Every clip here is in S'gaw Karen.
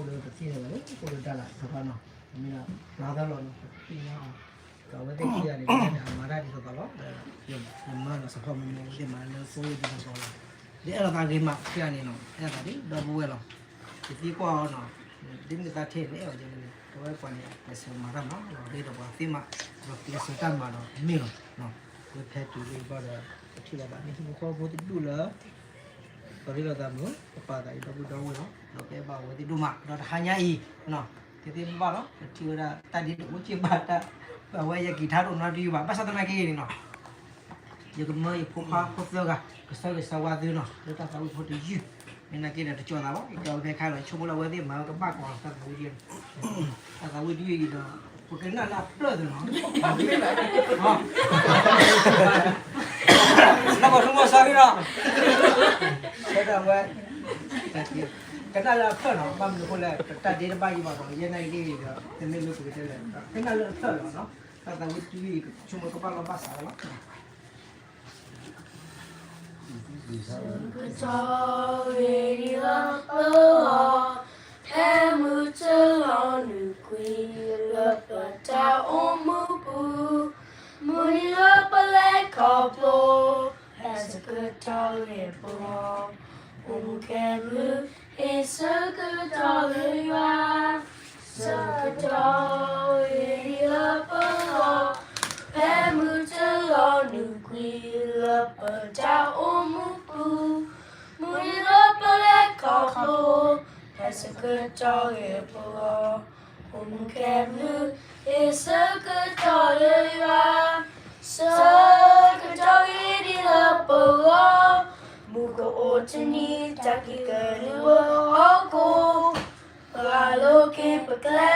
လၢပသ့ၣ်ညါဘၣ်လၢ အိၣ်လၢတၢ်လၢ်တဖၣ်နီၤ, မ့ၢ်ဒၣ် ဘၣ်သးလီၤနီၤ ပသ့ၣ်ညါအီၤ, ဒီးအဝဲသ့ၣ်ခံဂၤန့ၣ် အမၤတၢ်ဒ်သိးသိးလီၤ, ယမၢနီၤ စဖီမ့ၢ်မ့ၢ်အဝဲသ့ၣ်မၤလၢသိအံၤဒ်သိးသိးလီၤ, ဒ်အဲၣ်ဒိးသးဂ့ၤမးခံဂၤန့ၣ်နီၤ, အဲၣ်ဒိးသးဒ်ဒီပုၢ်ဝဲၢ်လီၤ, ယသံကွၢ်အီၤနီၤ, ဒ်မ့ၢ်သးထဲန့ၣ် အဲၣ်ဒိးယဲန့ၣ် တဝဲပှၤန့ၣ် ကျဲးစၢးမၤတၢ်မး ဒီးရ့ဒီးပှၤသ့ၣ်မး, ဒီးကျဲးစၢးတၢ်မၤဒီးမ့ၢ်လီၤ, ဝဲဖဲတုၤလၢဘၣ်ဒီး ပထံၣ်လိာ်သးန့ၣ် ဟံၣ်ဖိဃီဖိတဒူၣ်လၢ ပရ့လိာ်သးမုာ် ပပာ်သးအံၤဒီပုၢ်ဒီဝဲၢ်လီၤ, ဒီးကဲဘၣ်အဝဲသ့ၣ်ဒိၣ်မး ဒီးတဟါညါအံၤ, သ့သ့ဘၣ်လီၤ ပထံၣ်ဝဲဒၣ် တၢ်ဒ့တအိၣ်က့ၢ်ဘၣ်တၢ်, အဝဲယက့ၤထါဒိၣ်နီတယုၢ်ဘၣ် ဘၣ်ဆၣ်သနာ်က့န့ၣ်နီၤ, ယကမၢယဖိခွါဖိသၢဂၤ ကဆၢဂ့ၤဆၢဝါသုနီၤ လၢတၢ်သးဝံၣ်ဖိတယုၢ်, မ့ၢ်နာ်က့ဒီးတကၠီသးဘၣ် ယကၠီဖဲခါလီၤ ဆိကမိၣ်လၢအဝဲသ့ၣ်မၤဝဲကဘၣ်ကီးတၢ်သးဝံၣ်တယုၢ်, တၢ်သးဝံၣ်တယုၢ်အံၤဒီး ပကနၣ်လၢအဖျၢၣ်သနီၤ, လၢပှၤထူမိၢ်စီၤန့ၣ်ဒီး ဆၢထၢၣ်ဝဲ ကနၣ်လၢအဖျၢၣ်နီၤ ဘၣ်မနုၤအဃိလဲၣ် ပတၢ်ဒ့တဘၣ်ယံၤဘၣ်ဒီး ယဲနာ်က့ဒီး တမ့ၢ်လၢပကတဲလဲၣ် ကနၣ်လၢအဖျၢၣ်လီၤနီၤ, တၢ်သးဝံၣ်တယုၢ်အံၤ ဆိကမိၣ်ကဘၣ်လီၢ်ဘၣ်စးလီၤ ဆၢကတီၢ်ဂ့ၤဒ်လၢပဂီၢ်, ဖဲမုၢ်တလီၤနုာ်ကွံာ်လၢပတၢ်အိၣ်မူပူၤ, မုၢ်နံၤလၢပလဲၤခီဖျိ, ဖဲဆၢကတီၢ်ဂ့ၤပဂီၢ်, အိၣ်မူခဲမုၢ်, ဟ့ၣ်ဆၢကတီၢ်လၢယွၤ ဆၢကတီၢ်ဂ့ၤဒ်လၢပဂီၢ်, ဖဲမုၢ်တလီၤနုာ်ကွံာ်လၢပတၢ်အိၣ်မူပူၤ, မုၢ်နံၤလၢပလဲၤခီဖျိ, ဖဲဆၢကတီၢ်ဂ့ၤပဂီၢ်, အိၣ်မူခဲမုၢ်, ဟ့ၣ်ဆၢကတီၢ်လၢယွၤ, ဆၢကတီၢ်ဂ့ၤဒ်လၢပဂီၢ်, မူကအိၣ်တနံၤ တၢ်က့ၤကလုၢ်ဝဲဟီၣ်ခိၣ် ပှၤလိၤက့ၤပကျဲ,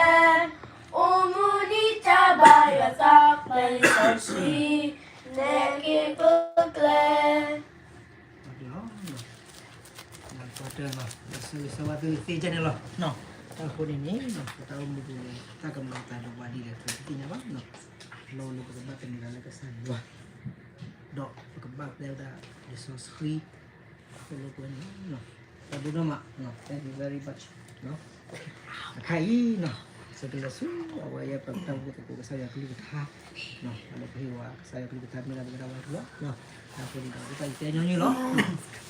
အိၣ်မူနံၤတၢ်ဘါယွၤသး ပလံာ်စီဆှံ နဲက့ၤပကျဲ, လၢဆၢဂ့ၤဆၢဝါသုသ့ကဲန့ၣ်လီၤ. တၢ်အဃိန့ၣ်န့ၣ် ပတၢ်အိၣ်မူပူၤန့ၣ် တၢ်ကမၤအသးဒီးပှၤဒ်လဲၣ် ပတသ့ၣ်ညါဘၣ်. လီၤလၢပကဘၣ်သန့ၤသးလၢကစၢ်ယွၤ ဒီးပကဘၣ်ပျဲဝဲဒၣ်လံာ်စီဆှံ အဃိလၢပဝဲန့ၣ် တၢ်ဒိၣ်နီၢ်မး thank you very much အခါအံၤ စကလဲၤဆူအဝဲယဲပတၢ်အိၣ်ဖှိၣ်သကိးကစၢ်ယွၤကလုၢ်ကထါ လၢပဟ့ၣ်ဝဲကစၢ်ယွၤကလုၢ်ကထါမ့ၢ်ဒၣ်ပဝဲဒၣ်ဝဲထူလီၤ. တၢ်အဃိန့ၣ်ဒီး ဒ်တၢ်အံၤတဲညီနုၢ်လီၤ.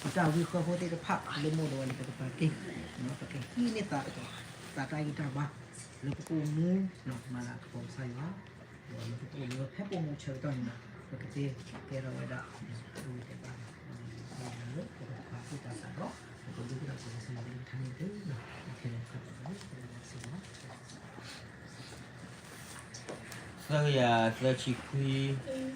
ပတၢ်ဝံဃၢဖိသ့ၣ်တဖၣ် လၢမိၢ်ဒီးဝဲန့ၣ် ပကပာ်တ့ၢ် ပကဟံးန့ၢ်သး သးတၢ်ဂံၢ်တၢ်ဘါ လၢပကအိၣ်မူ မၤလၤကပီၤကစၢ်ယွၤ ဒီးလၢပကအိၣ်မူဖဲပအိၣ်မူဆၢကတီၢ်န့ၣ်ဒီး ပကသ့ကဲထီၣ်ဝဲဒၣ် တၢ်ဝံတၢ်ဘါ လၢပကပာ်သူၣ်ပာ်သးဒီး ပကဒုးကဲထီၣ်ကစၢ်ယွၤကလုၢ်ကထါန့ၣ်တက့ၢ်. သၢကယၤသၢဆံခွံ သၢကယၤသၢဆံခွံ ယဘၣ်တူၢ်တၢ်ဖှီၣ်,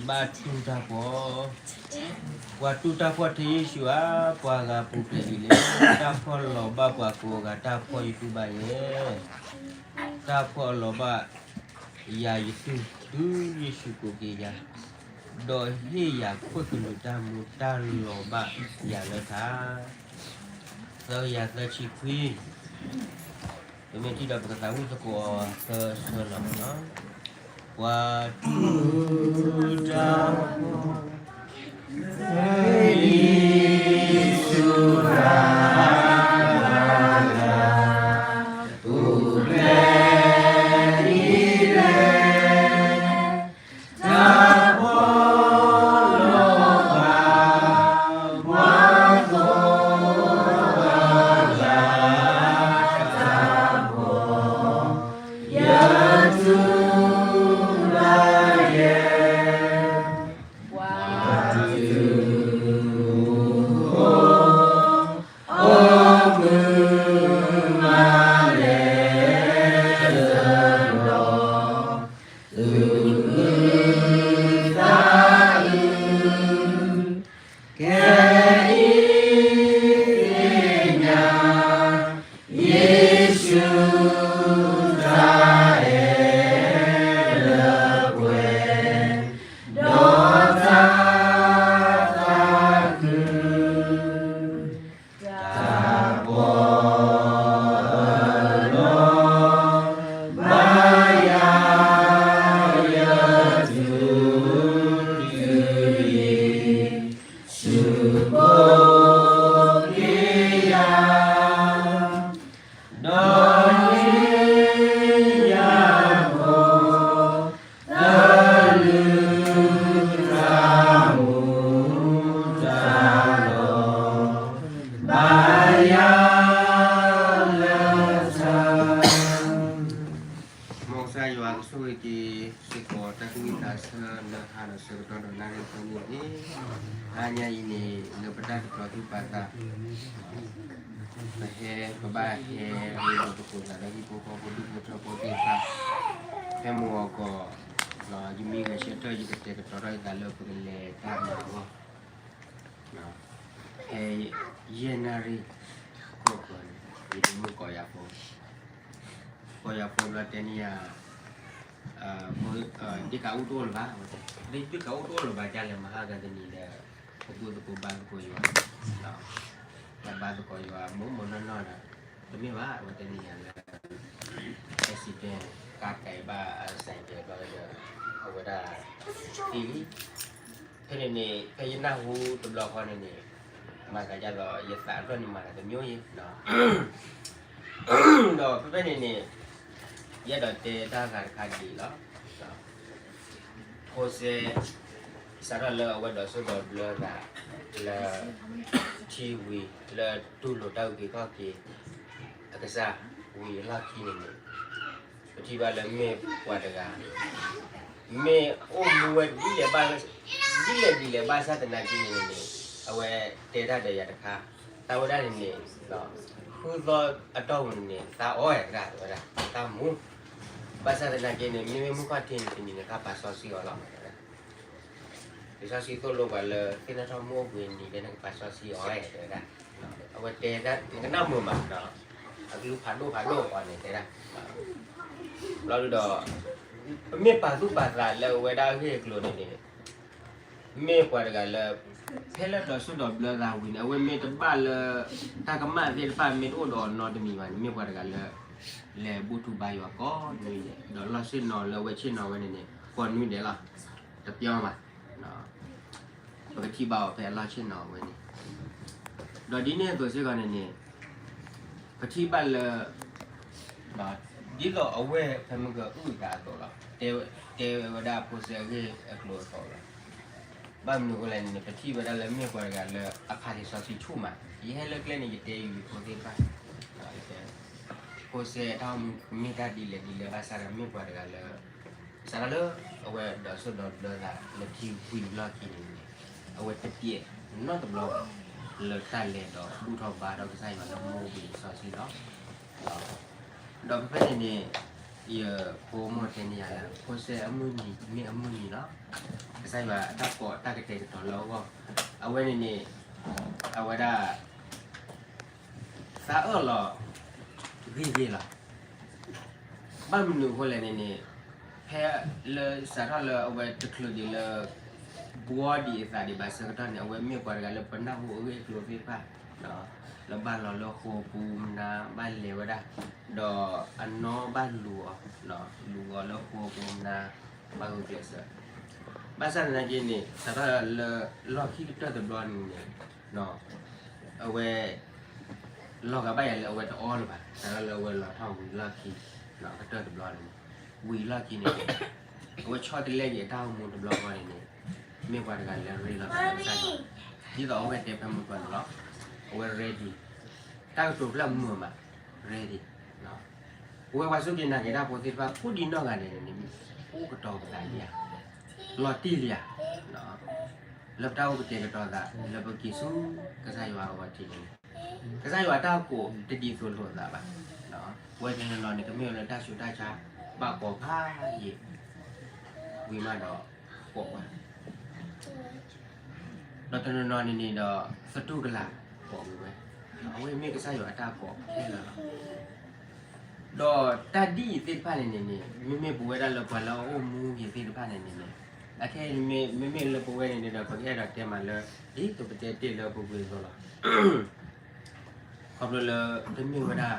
ပှၤတူၢ်တၢ်ဖှီၣ်ထဲယ့ၣ်ၡူးဧါ, ပှၤဂၤပူၤဖျဲးဒ်လဲၣ်, တၢ်ဖှီၣ်လီၤဘၣ်ပှၤကိးဂၤ, တၢ်ဖှီၣ်ယတူၢ်ဘၣ်ယဲ, တၢ်ဖှီၣ်လီၤဘၣ်ယၤယတူၢ်, တုၤယ့ၣ်ၡူးကိးက့ၤယၤ, ဒီးဟ့ၣ်ယၤခိၣ်သလုးတၢ်မူ, တၢ်လီၤဘၣ်ယၤလၢထါ. သၢကယၤသၢဆံခွံ ပမ့ၢ်ထံၣ်ဒီးပကသးဝံၣ်သကိးအီၤသၢဆၢလီၤမ့ၢ်နီၤ. ပှၤတူၢ်တၢ်ဖှီၣ် တနံၤအံၤန့ၣ် လၢပတၢ်ကတိၤသူၣ်ပာ်သး ပဟဲ ပဘၣ်ဟဲရ့ဒီးသကိးသးဒီးဟံၣ်ဖိဃီဖိဒူၣ်ဖိထၢဖိသ့ၣ်တဖၣ် ဖဲမုၢ်ဂီၤကီး ယမ့ၢ်ဂဲၤဆၢထၢၣ် ယကတဲာ်ကတီၤထီၣ်ယသးလၢပကလဲၤတၢ်မၤအဂီၢ် ဖဲယဲၢ်နၣ်ရံၣ် ခိၣ်ဃၢၤန့ၣ် ယမ့ၢ်ကိးယၤဖိ ကိးယၤဖိဘျီတဲန့ၢ်ယၤ ဒ့ၣ်ကးအူတအိၣ်လၢၤဘၣ်, ဒ့ၣ်ကးအူတအိၣ်လၢၤဘၣ် ဒ်လဲၣ်မဟါဂၤတနံၤဒီး ပဘူၣ်သကိးဘါသကိးယွၤ, တၢ်ဘါသကိးယွၤ မိၢ်မိၢ်နီၢ်နီၢ်ဒီး တမ့ၢ်ဘၣ် အဝဲတနံၤယၤလၢ accident ကါကဲဘၣ် ဆိုင်ကယ် ဘျီဒီး အဝဲဒၣ် သံလံ ဖဲန့ၣ်န့ၣ် ဖဲယနၢ်ဟူတဘျီဃီန့ၣ်န့ၣ် မၤသးဒ်သိး ယသးအဖျၢၣ်န့ၣ်မၤသးတမျိုးယဲၢ် ဒီးဖဲဖဲန့ၣ်န့ၣ် ယအဲၣ်ဒိးတဲတၢ်ဂၤတခါဒ်အံၤလီၤ. ဖိစဲ စးထီၣ်လၢအဝဲဒိးစိဒိးဘျၢသး လၢ ထံဝံၤ လၢတူၢ်လိာ်တၢ်အုၣ်က့ၤခီၣ်က့ၤ အကစၢ် ဝံၤအလီၢ်ခံန့ၣ်န့ၣ် ပထံၣ်ဘၣ်လၢမ့ၢ်ပှၤတဂၤ မ့ၢ်အိၣ်မူဝဲဒ်လဲၣ်ဘၣ် ဒ်လဲၣ်ဒ်လဲၣ်ဘၣ်ဆၣ်သနာ်က့န့ၣ်န့ၣ် အဝဲတဲတၢ်ဒီးယၤတခါ တၢ်ဝဲဒၣ်န့ၣ်န့ၣ် ဃုသီအတီၢ်ပူၤန့ၣ်န့ၣ် သးအီၣ်ဝဲဒၣ် တဲဝဲဒၣ် သးမူ ဘၣ်ဆၣ်သနာ်က့န့ၣ် မ့မ့ၢ်မုၢ်ခီၣ်ထံးန့ၣ် တနံၤန့ၣ် သးပာ်စီဆှံအီၤလီၤ တဲဝဲဒၣ် လံာ်စီဆှံသိၣ်လိပှၤလၢ သ့ၣ်နီၣ်ထီၣ်မုၢ်အိၣ်ဘှံးနံၤ တဲနကပာ်စီဆှံအီၤ တဲဝဲဒၣ် အဝဲတဲဒၣ် နကနၣ်မုာ်မး အကလုၢ်ဖးဒိၣ်ဖးဒိၣ်အီၤန့ၣ် တဲဒၣ် ဘျီဒုဒီး ပမ့ၢ်ပာ်သူၣ်ပာ်သးလၢအဝဲဒၣ်အဂ့ၢ်အကျိၤန့ၣ်န့ၣ် မ့ၢ်ပှၤတဂၤလၢ ဖဲလၢဒိးစိဒိးဘျၢသးဝံၤန့ၣ် အဝဲမ့ၢ်တဘၣ်လၢ တၢ်ကမၣ်သ့ၣ်တဖၣ် မ့ၢ်တအိၣ်ဒီးအီၤနီတမံၤဘၣ်န့ၣ် မ့ၢ်ပှၤတဂၤလၢ လဲၤဘူၣ်ထီၣ်ဘါယွၤကိးနွံဒဲး ဒီးလီၢ်ဆ့ၣ်နီၤလၢအဝဲဆ့ၣ်နီၤဝဲန့ၣ်န့ၣ် ကိးနွံဒဲးလီၤ တပျီဘၣ် ပကထံၣ်ဘၣ်အီၤဖဲအလီၢ်ဆ့ၣ်နီၤဝဲန့ၣ် ဒီးဒ်န့ၣ်အသိးစ့ၢ်ကီးန့ၣ်န့ၣ် ပထံၣ်ဘၣ်လၢ ဒ်သိးအဝဲဖဲမုၢ်ကအုၣ်အသးအသိးလီၤ တဲဝဲဒၣ်ဖိစဲအဂ့ၢ်အကျိၤအသိးလီၤ ဘၣ်မနုၤအဃိလဲၣ်န့ၣ် ပထံၣ်ဝဲဒၣ်လၢမ့ၢ်ပှၤတဂၤလၢအဖးလံာ်စီဆှံဆူၣ်မး ယဟဲလၢကျဲန့ၣ် ယတဲယုာ်ယဖိသ့ၣ်တဖၣ် ဖိစဲတၢ်အိၣ်မူမ့ၢ်တၢ်ဒ်လဲၣ်ဒ်လဲၣ်ဘၣ်ဆၣ်ဒီးမ့ၢ်ပှၤတဂၤလၢ စးထီၣ်လၢ အဝဲဒိးစိဒိးဘျၢသးလၢထံဝံၤလီၢ်ခံန့ၣ်န့ၣ် အဝဲတပျဲနီတဘျီဘၣ် လၢတၢ်လဲၤဒီးဘူၣ်ထီၣ်ဘါထီၣ်ကစၢ်ယွၤလၢမူဘံၤစီဆှံလီၤ ဒီးဖဲဖဲန့ၣ်န့ၣ် ယဖိမုၣ်တဲန့ၢ်ယၤလၢ ဖိစဲအမုၢ်နံၤမ့ၢ်အမုၢ်နံၤလီၤ ကစၢ်ယွၤအတၢ်ကိးတၢ်ကတဲာ်ကတီၤလၢအဂီၢ် အဝဲန့ၣ်န့ၣ် အဝဲဒၣ် သးအၢၣ်လီၤ ဂ့ၤဂ့ၤလီၤ ဘၣ်မနုၤအဃိလဲၣ်န့ၣ်န့ၣ် ဖဲလၢစးထီၣ်လၢအဝဲတချုးဒံးလၢ ဘှီဒံးအသးဒံးဘၣ်ဆၢကတီၢ်န့ၣ် အဝဲမ့ၢ်ပှၤတဂၤလၢပနၢ်ဟူအဂ့ၢ်အကျိၤသ့ၣ်တဖၣ် လၢဘၣ်လီၤလၢဃိာ်ပူၤမနၤ ဘၣ်လဲၤဝဲဒၣ် ဒီးအနီၢ်ဘၣ်လူၤအီၤ လူၤအီၤလၢဃိာ်ပူၤမနၤ ဘၣ်ဂုာ်ကျဲးစၢး ဘၣ်ဆၣ်သနာ်က့န့ၣ် စးထီၣ်လၢလီၢ်ခံကတၢၢ်တဘျီန့ၣ်န့ၣ် အဝဲ လီၤဂာ်ဘၣ်ယၤလၢအဝဲတအီလၢၤဘၣ် စးထီၣ်လၢအဝဲလီၤထီၣ်ဝံၤလီၢ်ခံ ကတၢၢ်တဘျီန့ၣ် ဝံၤလီၢ်ခံန့ၣ် အဝဲဆီတလဲက့ၤအတၢ်အိၣ်မူတဘျီဃီန့ၣ်န့ၣ် မ့ၢ်ပှၤတဂၤလၢရ့လိာ်သးဒီးကစၢ်ယွၤ ဒ်သိးအဝဲတဲဖဲမုၢ်ပှၢ်န့ၣ်လီၤ အဝဲ ready တၢ်ကတိၤဖျၢၣ်မုာ်မး ready ပဝဲပှၤစူၢ်က့ၤနာ်က့ၤတၢ်ဖိသ့ၣ်တဖၣ် အိၣ်ဒံးနီၢ်ဂၤဒဲးန့ၣ်န့ၣ် အိၣ်ကတီၤပသးလံဧါ လီၤတံၢ်လံဧါ လၢပတၢ်အိၣ်ကတဲာ်ကတီၤသး လၢပက့ၤဆူကစၢ်ယွၤအဂီၢ်ထံးန့ၣ် ကစၢ်ယွၤတၢ်ကိးတဒ်သိးလိာ်သးဘၣ် ပဝဲတနီၤနီၤန့ၣ် ကမ့ၢ်ဝဲလၢတၢ်ဆူးတၢ်ဆါ ဘၣ်ကိးဖးယံာ် ဝံၤမးဒီး ကိးဝဲ ဒီးတနီၤနီၤန့ၣ်န့ၣ်ဒီး သတူၢ်ကလာ်ကိးဝဲဝဲ အဝဲမ့ၢ်ကစၢ်ယွၤအတၢ်ကိးခဲလၢာ်လီၤ ဒီးတၢ်ဒ်အံၤသ့ၣ်တဖၣ်န့ၣ်န့ၣ်န့ၣ် မ့မ့ၢ်ပဝဲဒၣ်လၢပှၤလၢအအိၣ်မူက့ၤသ့ၣ်တဖၣ်န့ၣ်န့ၣ်န့ၣ် အခဲအံၤမ့မ့ၢ်လၢပဝဲန့ၣ်န့ၣ်ဒီး ပကအဲၣ်ဒိးတဲမးလၢ ဒ်သိးပတဲတ့ၢ်လၢပပှ့ၤအသိးလီၤ ခီဖျိလၢ တမ့ၢ်ဝဲဒၣ်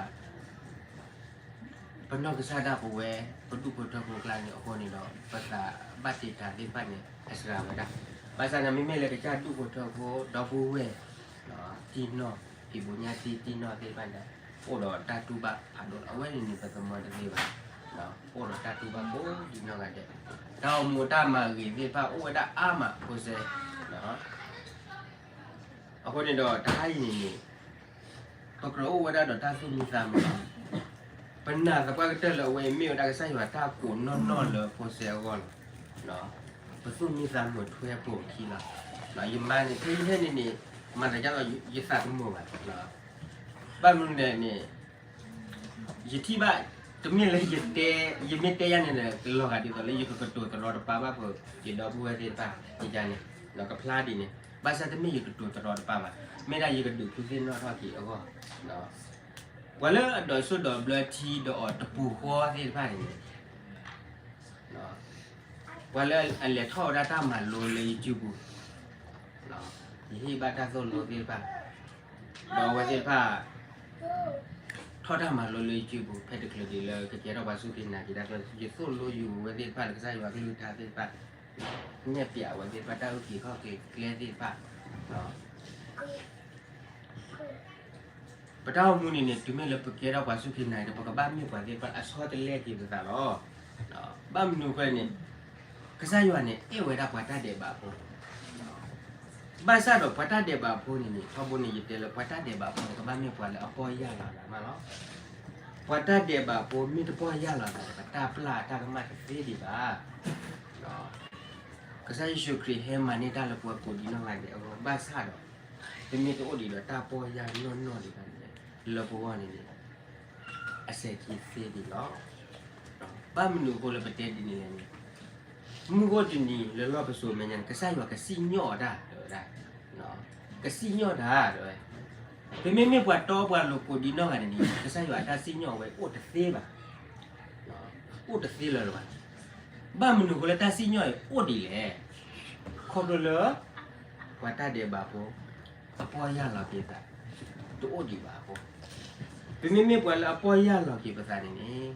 ပနီၢ်ကစၢ်ဒၣ်ပဝဲ ပဒူၣ်ဖိထၢဖိအကျါန့ၣ်အဃိန့ၣ်ဒီး ပသးဘၣ်တံာ်တာ်သ့ၣ်တဖၣ်န့ၣ် အစှၤဝဲဒၣ် ဘၣ်ဆၣ်န့ၣ် မ့မ့ၢ်လၢကစၢ်ဒူၣ်ဖိထၢဖိဒီပုၢ်ဝဲၢ် တံၢ်နီၢ် ဖံးဘိညါတံၢ် တံၢ်နီၢ်သ့ၣ်တဖၣ်န့ၣ် အိၣ်ဒီးတၢ်တူၢ်ဘၣ်ဖးဒိၣ်လီၤ အဝဲန့ၣ်န့ၣ် ပသမၢတသ့ဘၣ် အိၣ်ဒီးတၢ်တူၢ်ဘၣ်ကိးဒံးနီၢ်ဂၤဒဲး တၢ်အိၣ်မူတၢ်မၤဂ့ၤသ့ၣ်တဖၣ်အိၣ်ဝဲဒၣ်အါမးဖိစဲ အဃိန့ၣ်ဒီးတဟါအံၤန့ၣ်န့ၣ် ပကြၢးအိၣ်ဝဲဒၣ်ဒီးတၢ်သူၣ်မံသးမုာ်လီၤ. ပနာ်သပှၢ်ကတၢၢ်လၢအဝဲအံၤမ့ၢ်ဝဲဒၣ်ကစၢ်ယွၤတၢ်ကိးနီၢ်နီၢ်လၢဖိစဲအဂီၢ်လီၤ. ပသူၣ်မံသးမုာ်ထွဲအပူၤအခံလီၤ. ယမါန့ၣ် ဖဲယဟဲန့ၣ်န့ၣ် မၤသးဒ်သိးယသးတမုာ်ဘၣ်. ဘၣ်မနုၤလဲၣ်န့ၣ် ယထံၣ်ဘၣ် တမ့ၢ်လၢယတဲ ယမ့ၢ်တဲယၤန့ၣ်ဒီး လီၤဂာ်ဒ်သိးလၢယကကတိၤသရီတပါဘၣ်ဖိ ယဒီပုၢ်ဝဲၢ်သ့ၣ်တဖၣ် ယကန့ၣ် ကဖျါဒ်န့ၣ် ဘၣ်ဆၣ်တမ့ၢ်ယကတိၤသရီတပါဘၣ်. မ့ၢ်ဒၣ်ယကဒုးဖုသ့ၣ်နီၣ်ထီၣ်က့ၤအဂီၢ် ပှၤလၢအဒိးစိဒိးဘျၢထံဒီးအီၤတပူၤဃီသ့ၣ်တဖၣ်န့ၣ်န့ၣ် ပှၤလၢအလဲၤထီၣ်ဝဲဒၣ်တၢ်မၤလိလၢယစုပူၤ ယဟ့ၣ်ဘၣ်တၢ်သိၣ်လိသ့ၣ်တဖၣ် ဒီးအဝဲသ့ၣ်တဖၣ် ထီၣ်တၢ်မၤလိလၢယစုပူၤ ဖဲတချုးဒံးလၢကကဲထီၣ်ပှၤစူၢ်က့ၤနာ်က့ၤတၢ် ယသိၣ်လိယိၤဝဲသ့ၣ်တဖၣ်လၢကစၢ်ယွၤကလုၢ်ကထါသ့ၣ်တဖၣ် နဲၣ်ပျးဝဲသ့ၣ်တဖၣ် တၢ်အုၣ်က့ၤခီၣ်က့ၤကျဲသ့ၣ်တဖၣ် ပတၢ်အိၣ်မူန့ၣ်န့ၣ် တုၤမ့ၢ်လၢပကဲထီၣ်ပှၤစူၢ်က့ၤနာ်က့ၤဒီး ပကဘၣ်မ့ၢ်ပှၤသ့ၣ်တဖၣ်လၢအဆီတလဲက့ၤပသးလီၤ. ဘၣ်မနုၤအဃိန့ၣ် ကစၢ်ယွၤန့ၣ် အဲၣ်ဝဲဒၣ်ပှၤတၢ်ဒဲးဘးဖိ ဘၣ်ဆၣ်ဒီးပှၤတၢ်ဒဲးဘးဖိန့ၣ်န့ၣ် ထီဘိန့ၣ် ယတဲလၢပှၤတၢ်ဒဲးဘးဖိန့ၣ် ကဘၣ်မ့ၢ်ပှၤလၢအပီၢ်ယၢ်လီၤအသးမးလီၤ. ပှၤတၢ်ဒဲးဘးဖိမ့ၢ်တပီၢ်ယၢ်လီၤအသးဒီး ပတၢ်ပျၢ်အတၢ်ကမၣ်တသ့ဒံးဘၣ်. ကစၢ်ယ့ၣ်ၡူးခရံာ်ဟဲမၤန့ၢ်တၢ်လၢပဝဲကိးဒံနီၢ်ဂၤဒဲးအဂီၢ် ဘၣ်ဆၣ်ဒီး ပမ့ၢ်တအိၣ်ဒံးဒီးတၢ်ပီၢ်ယၢ်နီၢ်နီၢ်ဒံးဘၣ်န့ၣ် လၢပဂီၢ်န့ၣ်န့ၣ် အစဲးက့ၤသ့ဒံးလီၤ. ဘၣ်မနုၤအဃိလၢပတဲဒ်န့ၣ်လဲၣ်န့ၣ် မုၢ်ဂီၢ်တနံၤလၢလီၢ်ပစိာ်မဲာ်ညါန့ၣ် ကစၢ်ယွၤကစံၣ်ညီၣ်အီၤတၢ် တဲဝဲဒၣ်, ကစံၣ်ညီၣ်တၢ် တဲဝဲ, ပမ့မ့ၢ်ပှၤတီပှၤလိၤကိးဒံနီၢ်ဂၤန့ၣ်န့ၣ် ကစၢ်ယွၤအတၢ်စံၣ်ညီၣ်ဝဲအိၣ်တသ့ဘၣ်, အိၣ်တသ့လၢၤလၢၤဘၣ်. ဘၣ်မနုၤအဃိလၢတၢ်စံၣ်ညီၣ်အံၤအိၣ်ဒံးလဲၣ်, ခီဖျိလၢ ပှၤတၢ်ဒဲးဘးဖိ အပီၢ်ယၢ်လီၤက့ၤသး တအိၣ်ဒံးဘၣ်အဃိ, ပမ့မ့ၢ်ပှၤလၢအပီၢ်ယၢ်လီၤက့ၤပသးန့ၣ်န့ၣ်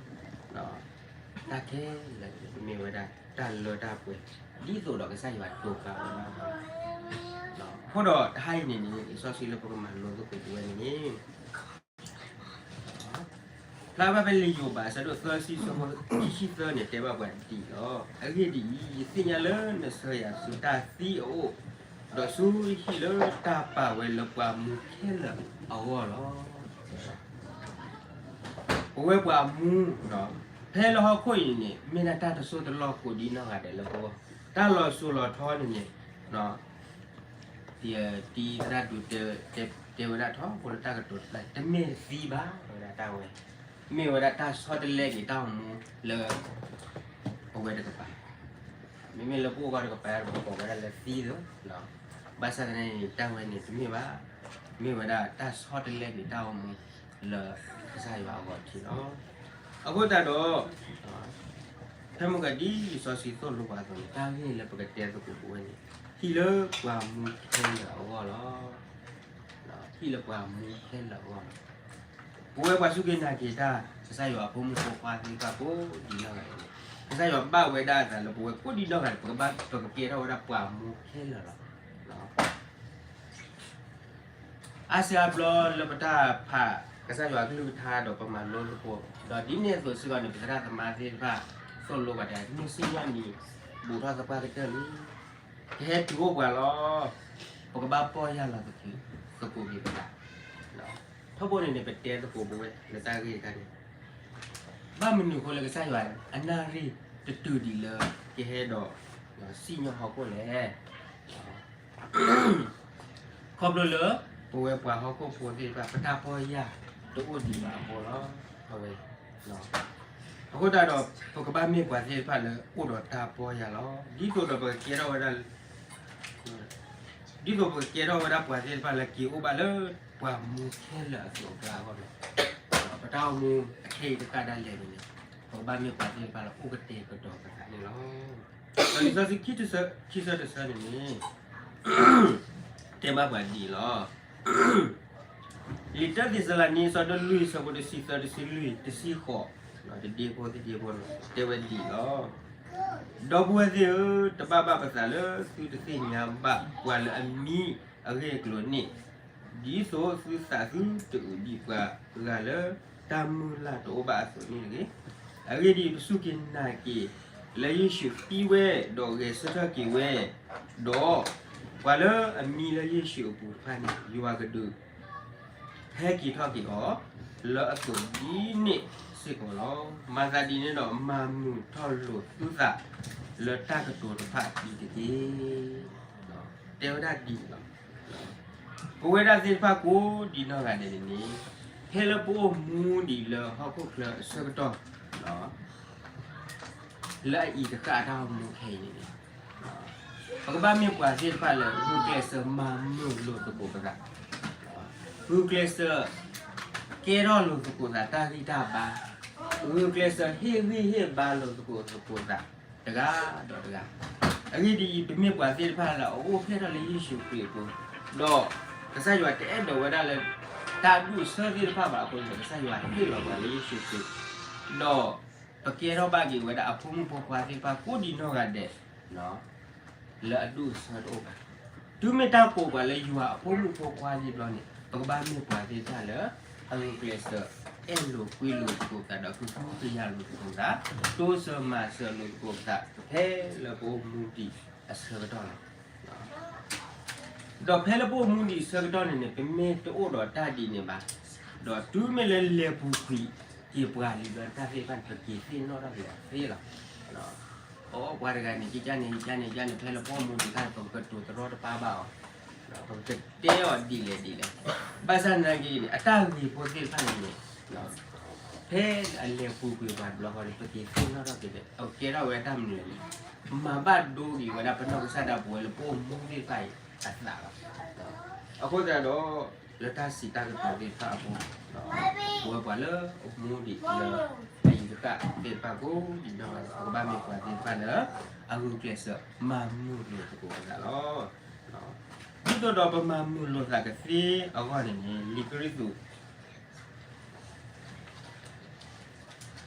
တၢ်ခဲလၢာ်န့ၣ် ပမ့ၢ်ဝဲဒၣ်တၢ်လၢတၢ်ပှဲၤ ဒ်သိးဒီးကစၢ်ယွၤတိာ်ကါဝဲဒၣ် အဃိဒီးတဟါအံၤန့ၣ်န့ၣ် လံာ်စီဆှံလၢပကမၤလိသကိးပဝဲန့ၣ်န့ၣ် ဖျါဘၣ်ဖဲလံာ်ယိၤဘး အဆၢဒိၣ်သၢဆံ အဆၢဖိခံဆံသၢန့ၣ် တဲဘၣ်ပှၤဒ်အံၤလီၤ. အဂ့ၢ်ဒ်အံၤ, ယသ့ၣ်ညါလၢနဆှၢယၤဆူတၢ်သံအအိၣ်, ဒီးဆူယဟံၣ်လၢတၢ်ပာ်ဝဲလၢပှၤမူခဲလၢာ်အဂီၢ်လီၤ. ပဝဲပှၤမူ, ဖဲလၢဟီၣ်ခိၣ်အံၤန့ၣ် မ့ၢ်ဒၣ်တၢ်တစိၢ်တလီၢ်ကိးဒံနီၢ်ဂၤဒဲးလၢပဂီၢ်, တၢ်လီၤစိၤလီၤထီန့ၣ်န့ၣ် တံၤသရၣ်ဒူ တဲဝဲဒၣ်ထီဘိလၢတၢ်ကတိၤတဖျၢၣ် တမ့ၢ်သံဘၣ် တဲဝဲဒၣ်တၢ်ဝဲ, မ့ၢ်ဝဲဒၣ်တၢ်ဆီတလဲက့ၤတၢ်အိၣ်မူလၢ အဝဲတကပၤ, မ့မ့ၢ်လၢပအိၣ်ဂီၢ်တကပၤ ပကိးဝဲဒၣ်လၢသံလီၤ. ဘၣ်ဆၣ်သနာ်က့န့ၣ် တၢ်ဝဲန့ၣ်တမ့ၢ်ဘၣ်, မ့ၢ်ဝဲဒၣ်တၢ်ဆီတလဲက့ၤတၢ်အိၣ်မူလၢကစၢ်ယွၤအဂီၢ်ထံးလီၤ. အဃိသတးဒီး ဖဲမုၢ်ဂၤဒ်လံာ်စီဆှံသိၣ်လိပှၤအသိးန့ၣ် တၢ်ဂ့ၢ်လၢပကတဲသကိးပဝဲန့ၣ် ဟံၣ်လၢပှၤမူခဲလၢာ်အဂီၢ်လီၤ. ဟံၣ်လၢပှၤမူခဲလၢာ်အဂီၢ်လီၤ. ပဝဲပှၤစူၢ်က့ၤနာ်က့ၤတၢ် ကစၢ်ယွၤအဖိမုၣ်ဖိခွါသ့ၣ်တဖၣ်ကိးဒံနီၢ်ဂၤဒဲးန့ၣ် ကစၢ်ယွၤဘၣ်ဝဲဒၣ်အသးလၢပဝဲကိးဒံနီၢ်ဂၤဒဲး ပကဘၣ်ပကကဲထီၣ်ဝဲဒၣ်ပှၤမူခဲလၢာ်လီၤ. အါစုအါဘျီလၢပတၢ်ဖးကစၢ်ယွၤအကလုၢ်ကထါဒီးပမၤလိသကိး, ဒီးဒ်န့ၣ်အသိးစ့ၢ်ကီးန့ၣ် ပသရၣ်သမါသ့ၣ်တဖၣ် သိၣ်လိပှၤတဲ မုၢ်စံၣ်ညီၣ်နံၤ ဘူးထီၣ်သပှၢ်ကတၢၢ်လံ, ကဟဲတုၤအိၣ်ပှၤလီၤ. ပကဘၣ်ပီၢ်ယၢ်လီၤသကိးက့ၤပသး, ထီဘိန့ၣ်န့ၣ် ပတဲသကိးပဝဲလၢတၢ်ဂ့ၢ်တခါန့ၣ် ဘၣ်မနုၤအဃိလၢကစၢ်ယွၤအနၣ်ရံၣ်တတုၤဒံးလၢ ကဟဲဒီးစံၣ်ညီၣ်ဟီၣ်ခိၣ်လဲၣ်. ခီဖျိလၢ ပဝဲပှၤဟီၣ်ခိၣ်ဖိသ့ၣ်တဖၣ် ပတၢ်ပီၢ်ယၢ်တအိၣ်ဒံးဘၣ်အဃိလီၤ. အဝဲ အဃိသတးဒီး ပကဘၣ်မ့ၢ်ပှၤသ့ၣ်တဖၣ်လၢအိၣ်ဒီးတၢ်ပီၢ်ယၢ်လီၤ. ဒ်သိးဒီးပကကဲထီၣ်ဝဲဒၣ် ဒ်သိးပကကဲထီၣ်ဝဲဒၣ်ပှၤသ့ၣ်တဖၣ်လၢက့ၤအိၣ်ဘၣ်လၢပှၤမူခဲလၢာ်အသိးအကျါအဂီၢ်န့ၣ်, ပတၢ်အိၣ်မူအခဲအံၤတဖၣ်ဒၣ်လဲာ်န့ၣ် ပကဘၣ်မ့ၢ်ပှၤသ့ၣ်တဖၣ်လၢအိၣ်ကတဲာ်ကတီၤပသးန့ၣ်လီၤ. ဒီးလံာ်စီဆှံခံဆၢတဆၢန့ၣ်န့ၣ် တဲဘၣ်ပှၤဒ်အံၤလီၤ. လံာ်တၢသ့းစၤလနံ အဆၢဒိၣ်လွံၢ် အဆၢဖိတဆံသၢ တဆံလွံၢ် တဆံဃိး, တဒ့ဖိသ့ၣ်ဒ့ဖိန့ၣ် တဲဝဲဒ်အံၤလီၤ. ဒီပုၢ်ဝဲၢ်သ့ၣ်ဧၢ, တဘၣ်ဘၣ်ပသးလၢသုတသ့ၣ်ညါဘၣ်ပှၤလၢအမံအဂ့ၢ်အကျိၤန့ၣ်, ဒ်သိးသုသးသုတအုၣ်ဒံးပှၤဂၤလၢတၢ်မုၢ်လၢ်တအိၣ်ဘၣ်အသိးန့ၣ်တဂ့ၤ. အဂ့ၢ်ဒ်အံၤ, ပစူၢ်က့ၤနာ်က့ၤလၢယ့ၣ်ၡူးသံဝဲ, ဒီးဂဲၤဆၢထၢၣ်က့ၤဝဲ, ဒီးပှၤလၢအမံလၢယ့ၣ်ၡူးအပူၤတဖၣ်န့ၣ် ယွၤကဒုး ဟဲက့ၤထီၣ်က့ၤအီၤ လၢအသိးဒ်န့ၣ်စ့ၢ်ကီးလီၤ. မၤသးဒ်န့ၣ်ဒီး မၤမုာ်ထီၣ်လိာ်သုသးလၢတၢ်ကတိၤတဖၣ်အံၤတက့ၢ်. တဲဝဲဒၣ်ဒ်အံၤလီၤ. ပဝဲဒၣ်သ့ၣ်တဖၣ်ကိးဒံနီၢ်ဂၤဒဲးန့ၣ်န့ၣ်, ဖဲလၢပအိၣ်မူဒံးလၢဟီၣ်ခိၣ်ချၢအဆၢကတီၢ် လၢအအံၤတဃၣ်အတၢ်အိၣ်မူခဲအံၤန့ၣ်န့ၣ်, ပကဘၣ်မ့ၢ်ပှၤသ့ၣ်တဖၣ်လၢဂုာ်ကျဲးစၢးမၤမုာ်လိာ်သကိးပသး, ဂုာ်ကျဲးစၢး ကဲထီၣ်လိာ်သကိးသးတၢ်ဂံၢ်တၢ်ဘါ, ဂုာ်ကျဲးစၢးဟ့ၣ်ဂံၢ်ဟ့ၣ်ဘါလိာ်သကိးသကိးသး တဂၤဒီးတဂၤ. အဂ့ၢ်ဒ်အံၤ, ပမ့ၢ်ပှၤသ့ၣ်တဖၣ်လၢအအိၣ်ဖျဲၣ်ထီၣ်လၢယ့ၣ်ၡူးခရံာ်အပူၤ, ဒီးကစၢ်ယွၤတအဲၣ်ဒိးဝဲဒၣ်လၢ တၢ်ဒူၣ်အဆၢသ့ၣ်တဖၣ်ဘၣ်အဃိန့ၣ် ကစၢ်ယွၤဟ့ၣ်လီၤပှၤလၢယ့ၣ်ၡူးခရံာ်, ဒီးပကဲထီၣ်ဘၣ်က့ၤဝဲဒၣ်အဖိမုၣ်ဖိခွါသ့ၣ်တဖၣ်ကိးဒံနီၢ်ဂၤဒဲး လၢအဒူၣ်အဆၢတအိၣ်ဘၣ်. တုၤမ့ၢ်တၢ်ကိးပှၤလၢယွၤအဖိမုၣ်ဖိခွါလံဘျီန့ၣ် ပကဘၣ်မ့ၢ်ပှၤသ့ၣ်တဖၣ်လၢ အဂုာ်ကျဲးစၢး အဲၣ်လိာ်ကွံလိာ်သကိးသး ဒီးကဟုကယာ်လိာ်သကိးသး, တိစၢၤမၤစၢၤလိာ်သကိးသး ဖဲလၢပအိၣ်မူဒံးအဆၢကတီၢ်လီၤ. ဒီးဖဲလၢပအိၣ်မူဒံးအဆၢကတီၢ်န့ၣ်န့ၣ် ပမ့ၢ်တအိၣ်ဒီးတၢ်ဒ်န့ၣ်ဘၣ်, ဒီးတုၤမ့ၢ်လၢလဲၤပူၤကွံာ်က့ၤပှၤလံဘျီ တၢ်သ့ၣ်တဖၣ်န့ၣ် ပက့ၤသ့ၣ်နီၣ်ထီၣ်က့ၤအသ့လီၤ. အပှၤတဂၤန့ၣ် ကကန့ၣ် ကကန့ၣ် ကန့ၣ် ဖဲလၢပအိၣ်မူဒံးအခါန့ၣ် ပကတိၤတရီတပါဘၣ်အီၤ, ပကတဲအီၤဒ်လဲၣ်ဒ်လဲၣ်. ဘၣ်ဆၣ်သနာ်က့န့ၣ် အတၢ်ဂ့ၤဖိသ့ၣ်တဖၣ်န့ၣ်န့ၣ် ဖဲအလဲၤပူၤကွံာ်ပှၤတဘျီဃီန့ၣ် ပက့ၤသ့ၣ်နီၣ်ထီၣ်က့ၤဒီး အကဲထီၣ်ဝဲတၢ်မနုၤလဲၣ်န့ၣ်, မၤဘၣ်ဒိက့ၤဝဲဒၣ်ပနီၢ်ကစၢ်ဒၣ်ပဝဲလၢ ပအိၣ်မူသ့ၣ်တဖၣ်အံၤအသးလီၤ. အဃိသတးဒီး လၢတၢ်စံးတၢ်ကတိၤသ့ၣ်တဖၣ်အပူၤ ပဝဲပှၤလၢအအိၣ်မူဒံးလၢ အအံၤတဃၣ်သ့ၣ်တဖၣ်ကိးဒံးနီၢ်ဂၤဒဲး ပကဘၣ်မ့ၢ်ပှၤသ့ၣ်တဖၣ်လၢ အဂုာ်ကျဲးစၢးမၤမုာ်လိာ်သကိးပသးလီၤ. ဒ်သိးဒီးပမၤမုာ်လိာ်သးကသ့အဂီၢ်န့ၣ်န့ၣ် လံာ်ကရံၣ်သူး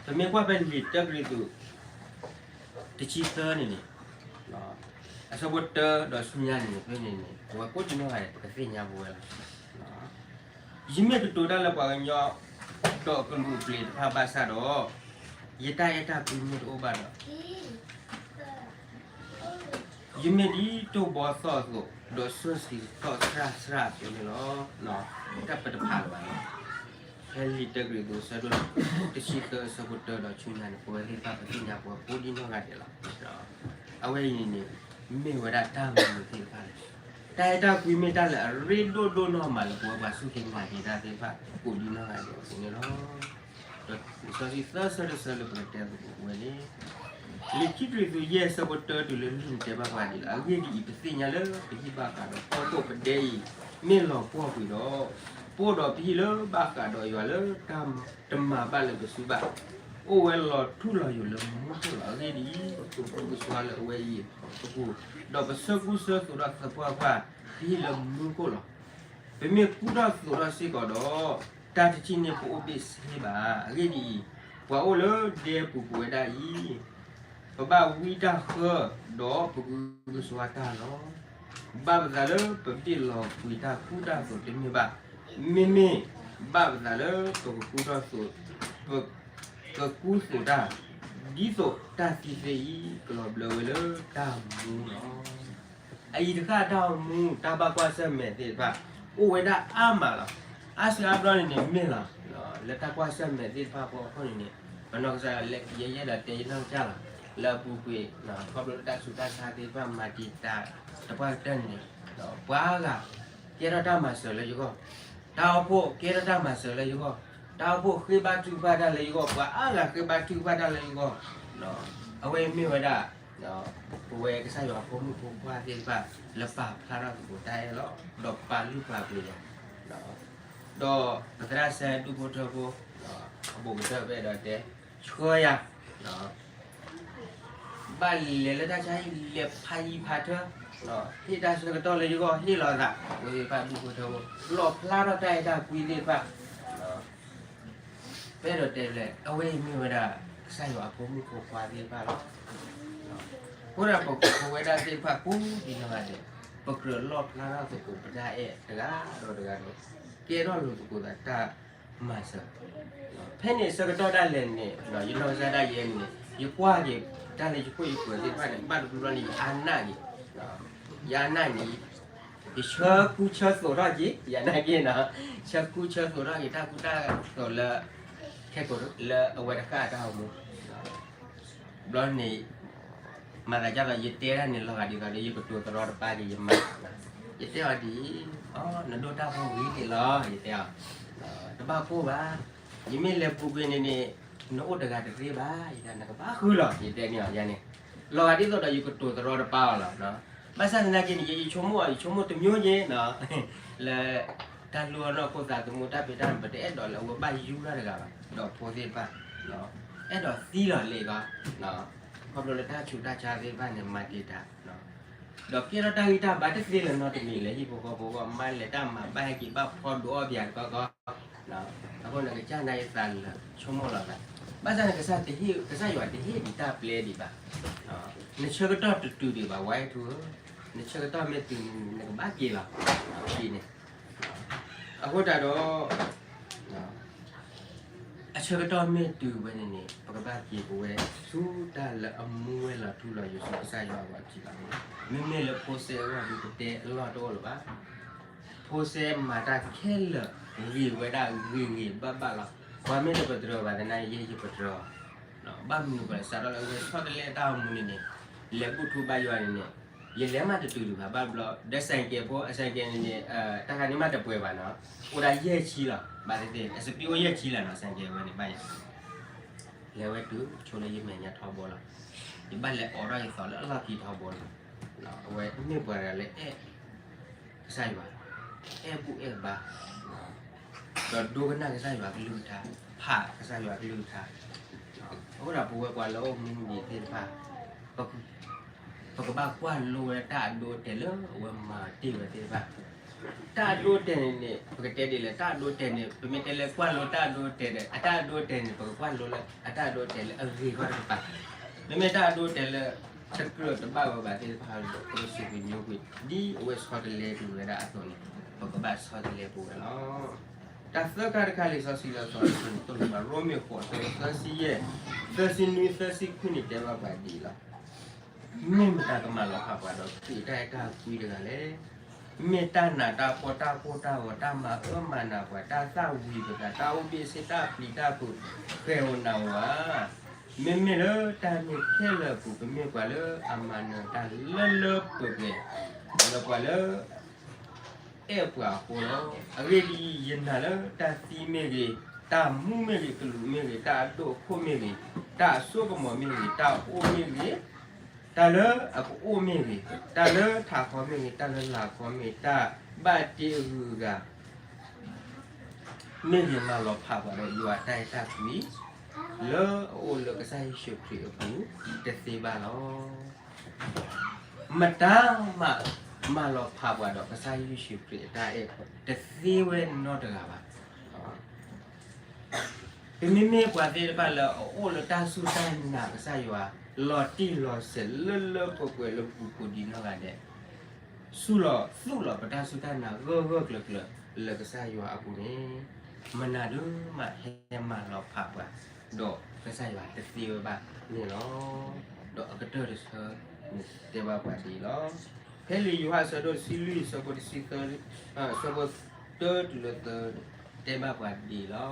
ပမ့ၢ်ကွၢ်ဖဲလံာ်တၢကရံၣ်သူး တဆံသၢန့ၣ်န့ၣ် အဆၢဖိတၢဒီးဆူညါန့ၣ်န့ၣ် ဖဲန့ၣ်န့ၣ် ပဝဲကိးဒံးနီၢ်ဂၤဒဲး ပကသ့ၣ်ညါပဝဲလီၤ. ယမ့ၢ်ကတိၤတၢ်လၢပှၤကညီ ဒီးကလူးပျ့ၤတဖၣ်ဘၣ်ဆၣ်ဒီး ယတၢ်အဲၣ်တၢ်ကွံမ့ၢ်တအိၣ်ဘၣ်ဒီး ယမ့ၢ်ဒ်တိၢ်ဘီသီၣ်အသိး, ဒီးစီဆှံသီၣ်ဆှၣ်ဆှၣ်အသိးန့ၣ်လီၤ. တၢ်ပတဖးလၢၤဘၣ်လီၤ. ဖဲလံာ်တၢကရံၣ်သူး အဆၢဒိၣ်တဆံသၢ အဆၢဖိတၢဒီးဆူညါန့ၣ် ပဝဲသ့ၣ်တဖၣ်ပသ့ၣ်ညါပဝဲကိးဒံးနီၢ်ဂၤဒဲးလီၤ. အဝဲအံၤန့ၣ်န့ၣ် မ့ၢ်ဝဲဒၣ်တၢ်မနုၤသ့ၣ်တဖၣ်လဲၣ်. တၢ်အဲၣ်တၢ်ကွံမ့ၢ်တၢ်လၢအရ့ဒိၣ်ဒိၣ်နီၢ်မးလၢပဝဲပှၤစူၢ်က့ၤနာ်က့ၤတၢ်သ့ၣ်တဖၣ်ကိးဒံးနီၢ်ဂၤဒဲးအပူၤန့ၣ်လီၤ. ဒီးလံာ်စီဆှံသၢဆၢတဆၢလၢပကတဲသကိးဝဲန့ၣ် လံာ်ခံကရံၣ်သူး ယဲၢ် အဆၢဖိတၢတုၤလၢလွံၢ်န့ၣ် တဲဘၣ်ပှၤဒ်လဲၣ်. အဂ့ၢ်ဒ်အံၤ, ပသ့ၣ်ညါလၢပဟံၣ်ဘၣ်ဃးဒီးဖီခိၣ်ပဒဲအံၤ မ့ၢ်လီၤပှီၢ်ကွံာ်ဒီး, ပအိၣ်ဒီးပဟံၣ်လၢဘၣ်ဃးဒီးယွၤလၢတၢ်တမၤဘၣ်လၢပစုဘၣ်, အိၣ်ဝဲလီၤထူလီၤယိာ်လၢမူခိၣ်လီၤ. အဂ့ၢ်ဒ်အံၤ, ပကဃုကဆှီလၢအဝဲအံၤအပူၤ, ဒီးပဆၢကူဆၢသိးထီၣ်သပှၢ်ပှၢ် ပဟံၣ်လၢမူခိၣ်လီၤ. ပမ့ၢ်ကူထီၣ်သိးထီၣ်စ့ၢ်ကီးဒီး, တၢ်တထံၣ်န့ၣ်ပအိၣ်ဘ့ၣ်ဆ့ဘၣ်. အဂ့ၢ်ဒ်အံၤ, ပှၤအိၣ်လၢဒဲပူၤပဝဲဒၣ်အံၤ, ပဘၣ်ဝံတၢ်ဃၢ, ဒီးပကဃုကဆှီတၢ်လီၤ. ဘၣ်ပသးလၢပဘ့ၣ်လီၤကွံာ်တၢ်ကူတၢ်သိးတမ့ၢ်ဘၣ်, မ့မ့ၢ်ဘၣ်ပသးလၢပကကူထီၣ်သိး, ပကကူသိးတၢ်, ဒ်သိးတၢ်သံသ့ၣ်အံၤ ကလီၤဘျၢဝဲလၢတၢ်မူလီၤ. အအံၤတဃၣ်တၢ်အိၣ်မူ တၢ်ဘၣ်ကွၢ်ဆၢၣ်မဲာ်သ့ၣ်တဖၣ် အိၣ်ဝဲဒၣ်အါမးလီၤ. အါစုအါဘျီန့ၣ်န့ၣ်မ့ၢ်လီၤ. လၢတၢ်ကွၢ်ဆၢၣ်မဲာ်သ့ၣ်တဖၣ်အဖီခိၣ်န့ၣ်န့ၣ် ပနီၢ်ကစၢ်လၢ ယဲယဲဒၣ်တဲယနီၢ်ကစၢ်လီၤ. လၢအပူၤကွံာ် ခီဖျိလၢတၢ်ဆူးတၢ်ဆါသ့ၣ်တဖၣ်မၤတံာ်တာ် တပှၢ်ကတၢၢ်န့ၣ်န့ၣ် ပှၤအါဂၤ ကဲထီၣ်တၢ်မၤစၢၤလၢယဂီၢ်, တၢ်အိၣ်ဖှိၣ်ကဲထီၣ်တၢ်မၤစၢၤလၢယဂီၢ်, တၢ်အိၣ်ဖှိၣ်ဃ့ဘါထုကဖၣ်တၢ်လၢယဂီၢ်, ပှၤအါဂၤဃ့ဘါထုကဖၣ်တၢ်လၢယဂီၢ်. အဝဲမ့ၢ်ဝဲဒၣ် ပဝဲကစၢ်ယွၤအဖိမုၣ်ဖိခွါသ့ၣ်တဖၣ် လၢပာ်ဖျါထီၣ်သကိးတၢ်အဲၣ်လီၤ. ဒီးပာ်လုၢ်ပာ်ပှ့ၤယၤ, ဒီးပသရၣ်စဲဒူၣ်ဖိထၢဖိ အဘူးကတၢၢ်ဖဲဒီးတဲ ဆှၢယၤ ဘၣ်လဲၤလၢတၢ်ဆါဟံၣ် လဲၤဖးယံၤဖးထၢ, ဟ့ၣ်တၢ်ဆၢကတီၢ်လၢယဂီၢ် ဟ့ၣ်လီၤသး, ဝဲသ့ၣ်တဖၣ်ဒူၣ်ဖိထၢဖိ လီၣ်ဖျါထီၣ်တၢ်အဲၣ်တၢ်ကွံသ့ၣ်တဖၣ် ပအဲၣ်ဒိးတဲလဲၣ်, အဝဲအံၤမ့ၢ်ဝဲဒၣ် ကစၢ်ယွၤအဖိမုၣ်ဖိခွါသ့ၣ်တဖၣ်လီၤ. အဃိဒီးပဝဲဒၣ်သ့ၣ်တဖၣ်ကိးဒံးနီၢ်ဂၤဒဲး ပကြၢးလီၣ်ဖျါထီၣ်သကိးပတၢ်အဲၣ်တဂၤဒီးတဂၤဒီး ကဲထီၣ်လိာ်သကိးသးတၢ်မၤစၢၤ ဖဲန့ၣ်အဆၢကတီၢ်ဒၣ်လဲာ်န့ၣ် ယနီၢ်ကစၢ်ဒၣ်ယဲန့ၣ် ယကွၢ်က့ၤတၢ်လၢယခိၣ်ယဃၢၤသ့ၣ်တဖၣ်န့ၣ် ဘၣ်တဘျီဘျီန့ၣ် ယအါနၢ်က့ၤ, ယအါနၢ်န့ၣ် ယဆၢကူဆၢသိးထီၣ်က့ၤ ယနာ်က့ၤနီၤ, ဆၢကူဆၢသိးထီၣ်က့ၤတၢ်ကူတၢ်သိးလၢ ခဲကိာ်လၢအဝဲတဃၣ်အတၢ်အိၣ်မူ ဘျီန့ၣ် မၤသးဒ်သိး ယတဲတၢ်န့ၣ်လီၤဂာ်ဒ်သိးဒီး ယကတိၤသရီတပါက့ၤယမါ, ယတဲအီၤဒ်အံၤ, နဒိၣ်တၢ်ဖိဂ့ၤက့ၤလီၤ ယတဲအီၤ, တဘၣ်ကိၢ်ဘၣ်, ယမ့ၢ်လဲၤပူၤကွံာ်န့ၣ်န့ၣ် နအိၣ်တဂၤတသ့ဘၣ်, ယတဲနကဘၣ်ဃုလီၤ ယတဲန့ၢ်အီၤယၤန့ၣ်, လီၤဂာ်ဒ်သိးဒီးယကတိၤသရီတပါအီၤလီၤ. ဘၣ်ဆၣ်သနာ်က့န့ၣ် ယဆိကမိၣ်အီၤ ယဆိကမိၣ်တမျိုးက့ၤနီၤ, လၢ တၢ်လူအနီၢ်ခိသးသမူတၢ်ဖံးတၢ်မၤ ပတအဲၣ်ဒိးလၢအဝဲဘၣ်ယူၤတၢ်တဂၤဘၣ်, ဒီးဖိသ့ၣ်တဖၣ် အဲၣ်ဒိးသံလီၤလံဂီၢ်, ခီဖျိလၢတၢ်ဆူးတၢ်ဆါသ့ၣ်တဖၣ်န့ၣ် မၤတံာ်တာ် ဒီးကဲထီၣ်တၢ်ဂံၢ်တၢ်ဘါတသ့လၢၤနီတမံၤလၢဟံၣ်ဖိဃီဖိအဂီၢ်, မၤလဲၤတၢ်မၤဘၣ်ဟဲက့ၤဘၣ်ဖီဒိၣ်အီၣ်ပယၤတကီၢ်ကီၢ်, အဃိန့ၣ်ကစၢ်နာ်ယသးလၢဆိကမိၣ်လီၤသး, ဘၣ်ဆၣ်န့ၣ် ကစၢ်တဟ့ၣ် ကစၢ်ယွၤတဟ့ၣ်ဒံးတၢ်ပျဲဒံးဘၣ်, နဆၢကတီၢ်တတုၤဒံးဘၣ် ဝါဟဲထူဧၢ, နဆၢကတီၢ်မ့ၢ်တုၤန့ၣ် နကဘၣ်က့ၤလီၤ, ဒ်န့ၣ်, အဃိသတးဒီး အဆၢကတီၢ်မ့ၢ်တုၤဝဲန့ၣ်န့ၣ် ပကဘၣ်က့ၤပဝဲဆူတၢ်လၢအမူဝဲလီၤထူလီၤယိာ်ဆူကစၢ်ယွၤအဂီၢ်ထံးလီၤ. မ့မ့ၢ်လၢဖိစဲအဂီၢ်ဒုးပတဲအလီၢ်တအိၣ်လၢၤဘၣ်. ဖိစဲမၤတၢ်ခဲလၢာ်ဂ့ၤဝဲဒၣ်ဂ့ၤဂ့ၤဘၣ်ဘၣ်လီၤ. ပှၤမ့ၢ်တပတြၢၤဘၣ်သနာ်က့ ယဲယပတြၢၤအီၤ, ဘၣ်မနုၤဃိလဲၣ်စးထီၣ်လၢအဝဲဆီတလဲတၢ်အိၣ်မူန့ၣ်န့ၣ် လဲၤဘူၣ်ထူဘါယွၤန့ၣ်န့ၣ် ယလဲၤမးတတုၤဒံးဘၣ် ဘၣ်ဘျီ ဒီးစဲးကဲးဖိ အစဲးကဲးန့ၣ်န့ၣ် တၢ်ခါန့ၣ်မးတပှဲၤဘၣ်နီၤ, အိၣ်ဒၣ်ယဲၢ်ဆံလီၤ, ဘၣ်သ့ၣ်သ့ၣ် အစပံးအိၣ်ယဲၢ်ဆံလီၤနီၤ စဲးကဲးဝဲန့ၣ်ဘၣ်ယၤ လဲၤဝဲတုၤဆိလၢယမဲာ်ညါထီဘိလီၤ. ယဘၣ်လဲၤအိးထီၣ်ယသးလၢအလီၢ်ခံထီဘိလီၤ. အဝဲမ့ၢ်ပှၤတဂၤလၢအဲၣ်ကစၢ်ယွၤ, အဲၣ်ဘူၣ်အဲၣ်ဘါ, ဒီးဒိကနၣ်ကစၢ်ယွၤကလုၢ်ကထါ, ဖးကစၢ်ယွၤကလုၢ်ကထါ, အဃိဒီးပဝဲပှၤလၢအိၣ်မူဒံးသ့ၣ်တဖၣ် ပကဘၣ်ကွၢ်လိဝဲတၢ်အဒိအတဲာ်လၢအဝဲမၤတ့ၢ်ဝဲသ့ၣ်တဖၣ်. တၢ်အဒိအတဲာ်န့ၣ်န့ၣ် ပကတဲဒ်လဲၣ် တၢ်အဒိအတဲာ်န့ၣ် ပမ့ၢ်တဲလၢကွၢ်လိတၢ်အဒိအတဲာ်ဒီး အတၢ်အဒိအတဲာ်န့ၣ် ပကကွၢ်လိလၢအတၢ်အဒိအတဲာ်လၢအဂ့ၤဂီၢ်တကပၤ, မ့မ့ၢ်တၢ်အဒိအတဲာ်လၢ တကြၢးတဘၣ်ဝဲဘၣ်သ့ၣ်တဖၣ်ဒီး ပကစူၢ်က့ၤညိကွံာ် ဒ်အဝဲဆီတလဲပဝဲဒၣ်အသိးန့ၣ် ပကဘၣ်ဆီတလဲပဝဲလီၤ. တၢ်သၢခါတခါလံာ်စီဆှံလၢအသီတခါန့ၣ် သိၣ်လိပှၤရိမ့ၤဃိး အဆၢသၢဆံယဲၢ်, သၢဆံနွံ သၢဆံခွံန့ၣ် တဲဘၣ်ပှၤဒ်အံၤလီၤ. မ့ၢ်မတၤကမၤလီၤဖးပှၤဒီးခရံာ်အတၢ်အဲၣ်တၢ်ကွံတဂၤလဲၣ်. မ့ၢ်တၢ်နးတၢ်ဖှီၣ်တၢ်ကိၢ်တၢ်ဂီၤ တၢ်မၤအၢမၤနးပှၤ တၢ်သၣ်ဝံၤပသး တၢ်အိၣ်ဘ့ၣ်ဆ့ တၢ်ပျံၤတၢ်ဖုး ဃဲၤဧိၤနးဧိၤဧါ. မ့မ့ၢ်လၢတၢ်န့ၣ်ခဲလၢာ်အပူၤ ပမ့ၢ်ပှၤလၢအမၤနၢၤတၢ်လၢလၢပှဲၤပှဲၤ လၢပှၤလၢ အဲၣ်ပှၤအဃိလီၤ. အဂ့ၢ်ဒ်အံၤ, ယနာ်လၢတၢ်သံမ့ၢ်ဂ့ၤ, တၢ်မူမ့ၢ်ဂ့ၤ, ကလူးမ့ၢ်ဂ့ၤ, တၢ်အဒိၣ်အခိၣ်မ့ၢ်ဂ့ၤ, တၢ်အစိကမီၤမ့ၢ်ဂ့ၤ, တၢ်အိၣ်မ့ၢ်ဂ့ၤ, တၢ်လၢအကအိၣ်မ့ၢ်ဂ့ၤ, တၢ်လၢထးခီမ့ၢ်ဂ့ၤ, တၢ်လၢလာ်ခီမ့ၢ်ဂ့ၤ, တၢ်ဘၣ်တ့အဂုၤအဂၤ မ့ၢ်ဂ့ၤ မၤလီၤဖးပှၤဒီးယွၤအတၢ်အဲၣ်တၢ်ကွံ လၢအအိၣ်လၢကစၢ်ယ့ၣ်ၡူးခရံာ်အပူၤ တသ့ဘၣ်လီၤ. မတၤမး မၤလီၤဖးပှၤဒီးကစၢ်ယ့ၣ်ၡူးခရံာ်အတၢ်အဲၣ် တသ့ဝဲနီတဂၤဘၣ်. ပမ့မ့ၢ်ပှၤသ့ၣ်တဖၣ်လၢအအိၣ်လၢတၢ်စူၢ်တၢ်နာ်ကစၢ်ယွၤ လီၤတံၢ်လီၤဆဲးလၢလၢပှဲၤပှဲၤလၢပပူၤကိးဒံနီၢ်ဂၤဒဲး ဆူၣ်လီၤသူၣ်လီၤပတၢ်စူၢ်တၢ်နာ်ဂၢၢ်ဂၢၢ်ကျၢၤကျၢၤလၢကစၢ်ယွၤအပူၤန့ၣ် မနၤဒုးမးဟဲမၤလီၤဖးပှၤ ဒီးကစၢ်ယွၤတသ့ဝဲဘၣ်န့ၣ်လီၤ. ဒီးအကတၢၢ်တဆၢန့ၣ်တဲဘၣ်ပှၤဒ်အံၤလီၤ. ဖဲလံာ်ယိၤဟၣ်အဆၢဒိၣ်တဆံလွံၢ် အဆၢဖိတဆံသၢ အဆၢဖိတၢတုၤလၢသၢ တဲဘၣ်ပှၤဒ်အံၤလီၤ.